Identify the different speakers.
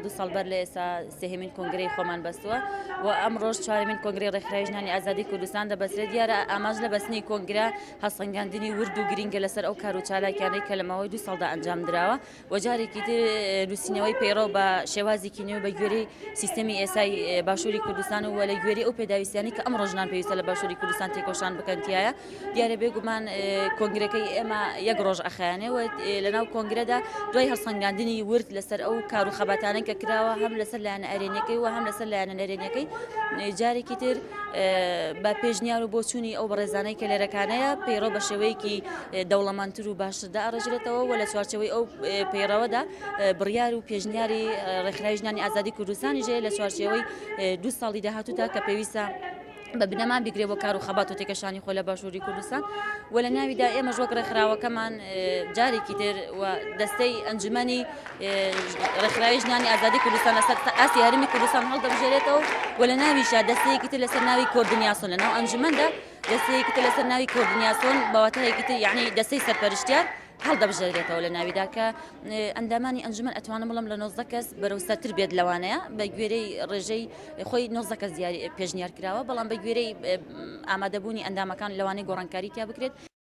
Speaker 1: دوو ساڵ بەر لە ئێستا سێهەمین کۆنگرەی خۆمان بەستووە و ئەمڕۆش چوارەمین کۆنگرەی ڕێکخراوی ژنانی ئازادی کوردستان دەبەسترێت. دیارە ئامانج لە بەستنی کۆنگرە هەڵسەنگاندنی ورد و گرینگە لەسەر ئەو کار و چالاکیانەی کە لە ماوەی دوو ساڵدا ئەنجام دراوە و جارێکی تر نووسینەوەی پەیڕەو بە شێوازێکی نوێ بە گوێرەی سیستەمی ئێسای باشووری کوردستان و لە گوێرەی ئەو پێداویستیانەی کە ئەمڕۆ ژنان پێویستە لە باشووری کوردستان تێکۆشان بکەن تیایە. دیارە بێگومان کۆنگرەکەی ئێمە یەک ڕۆژ ئەخایەنێ و لەناو کۆنگرەدا دوای هەڵسەنگاندنی ورد لەسەر ئەو کار و خەباتانە کە کراوە هەم لەسەر لایەنە ئەرێنیەکەی و هەم لەسەر لایەنە نەرێنیەکەی جارێکی تر بە پێشنیار و بۆچوونی ئەو بەڕێزانەی کە لێرەکانەیە پەیڕەو بە شێوەیەکی دەوڵەمەندتر و باشتردا ئەڕێژرێتەوە و لە چوارچێوەی ئەو پەیڕەوەدا بڕیار و پێشنیاری ڕێکخراوی ژنانی ئازادی کوردستانیش هەیە لە چوارچێوەی دوو ساڵی داهاتوودا کە پێویستە بە بنەما بگرێ بۆ کار و خەبات و تێکەشانی خۆ لە باشووری کوردستان و لە ناویدا ئێمەش وەک ڕێکخراوەکەمان جارێکی تر و دەستەی ئەنجومەنی ڕێکخراوی ژنانی ئازادی کوردستان لەسەر ئاستی هەرمی کوردستان هەڵدەبژێرێتەوە و لە ناویشا دەستەیەکی تر لەسەر ناوی کۆردنیاسۆن لە ناو ئەنجومەندا دەستەیەکی تر لەسەر ناوی کۆردنیاسۆن بە واتایەکی تر یعنی دەستەی سەرپەرشتیار هەڵدەبژێرێتەوە لە ناویدا کە ئەندامانی ئەنجومەن ئەتوانم بڵێم لە 19 کەس بەرەو سەرتر بێت لەوانەیە بە گوێرەی ڕێژەی خۆی 19 کەس دیاری پێشنیار کراوە بەڵام بە گوێرەی ئامادەبوونی ئەندامەکان لەوانەیە گۆڕانکاری تیا بکرێت.